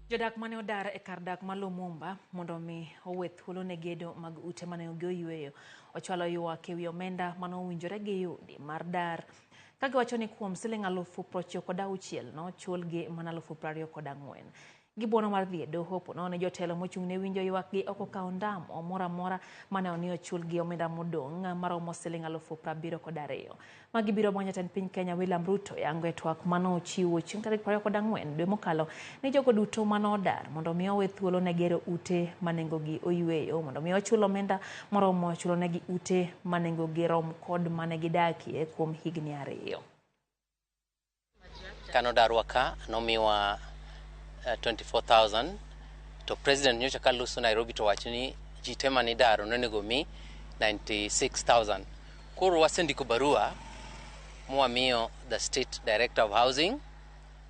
Jodak mane odar e kar dak ma Lumumba mondo mi owe thuolo ne gedo mag ute mane oyweyo ochwalo ywak ewi omenda mane owinjore giyudi mar dar ka giwacho ni kuom siling 96,000 nochulgi mana 24,000. Gibuono mar dhi e doho ponono ni jotelo mochung' ne winjo ywakgi ok okawo ndamo moro amora mane oni ochulgi omenda modong' maromo siling 72,000. Magi biro bang' jatend piny Kenya William Ruto yango e twak mane ochiwo chieng' tarik 24 dwe mokalo ni jogo duto mane odar mondo mi owe thuolo ne gero ute ma nengogi oyweyo mondo mi ochul omenda moromo chulo negi ute ma nengogi rom kod mane gidakie kuom higni 2. Kanodarwa ka nomiwa 24,000 to president nyocha ka loso Nairobi to wacho ni ji te mane idaro nonego mi 96,000. Koro wasendiko barua mwamiyo the state director of housing,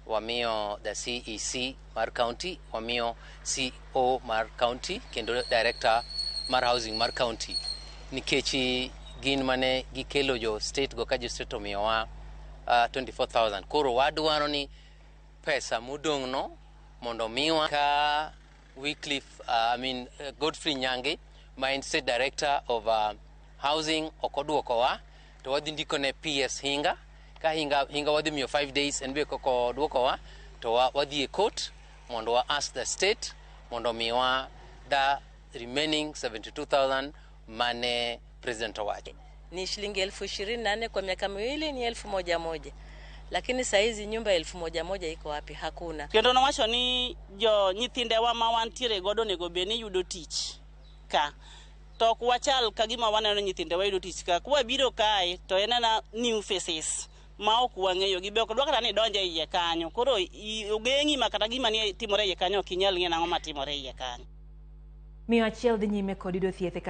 wamiyo the CEC mar county, wamiyo CO mar county kendo director mar housing mar county nikech gin mane gikelo jo state go ka jo state omiyowa 24,000. Koro wadwaro ni pesa modong' no mondo miwa ka Wycliffe, I mean, Godfrey Nyangi ma en state director of housing ok oduokowa to wadhi ndiko ne PS Hinga ka Hinga, Hinga wadhi miyo 5 days en be kok oduokowa to wadhi e court mondo wa ask the state mondo miwa the remaining 72,000 mane president owacho. Ni shilingi 24,000 kwa miaka 2 ni 1,000, lakini saa hizi nyumba 1,000 iko wapi? Hakuna. Kendo nowacho ni jo nyithindewa ma wantiere godo onego bed ni yudo tich ka to ok wachal ka gima waneno nyithindewa yudo tich ka kwabiro kae to en ena new faces ma ok wang'eyo gi be ok dwa kata ni idonj e iye kanyo koro ogeng'i ma kata gima ni timore e iye kanyo ok inyal ng'eyo nang'o matimore e iye kanyo. Miyo achiel dhi nyime kod yudo thieth e kar